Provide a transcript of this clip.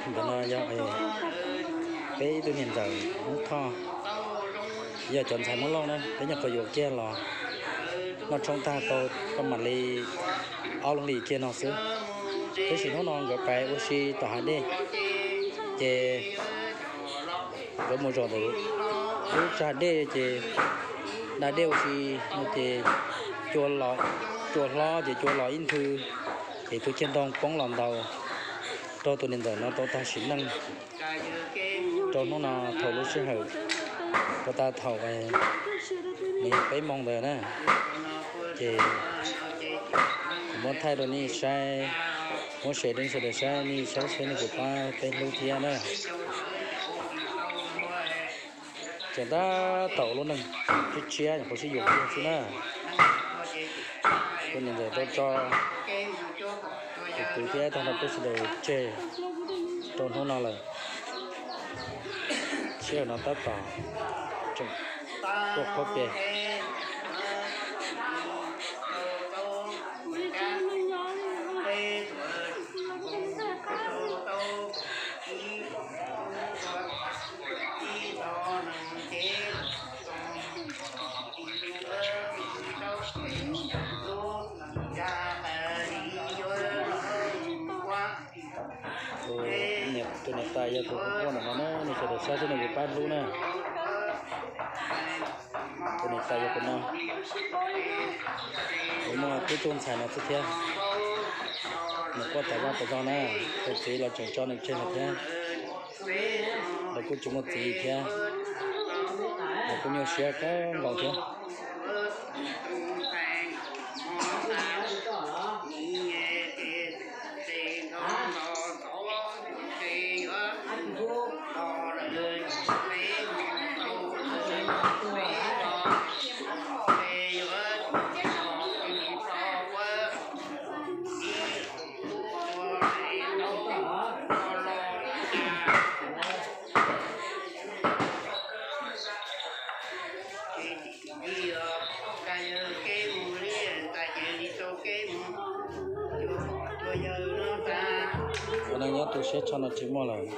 Ntawm no yog peb ib tug niam ntxawm Hmoob Thoj, yog cov ntxhais Hmoob Lauj na, peb nyuam qhuav yuav kiag los noj tshoob tag tau koj mam li ob lub hlis kiag no xwb. Tab sis hnub no nkawd pais ua si tom hav dej, ces nkawd mus zaum ntawm lub tsag dej ces da dej ua si no ces cua los, cua hlob ces cua los ib nthwv, ces tus cag ntoo poob los ntaus rau tus niam ntxawm no tau tag sim neej rau hnub no thaum lub sij hawm rau tag thaum li peb moos ntawd na. Ces kuv muab thaij rau nej saib, muab share rau sawv daws saib, nej saib saib nej puas pab peb hlub thiab na. Tseem tab tom lub neej tshiab tshiab nyuam qhuav sib yuav kiag xwb na. Tus niam ntxawm tau tso tus kwv thiab tag nrho peb sawv daws tseg rau hnub no lawm. Sij hawm no tab tom tseem tuaj qhuab pem. Tus niam tais yog tus quaj ntawm no na, nej sawv daws saib seb nws puas pab hlub na. Tus niam tais yog tus no. Kuv muaj tib tug ntxhais no xwb thiab. Nws quaj tas zog tas zog na, tus txiv los tseem tso nws tseg lawm thiab. Lawv kuj tsis muaj txiv thiab, lawv kuj nyuaj siab kawg nkaus thiab. Ua neej nyob tu siab tshaj no tsis muaj lawm.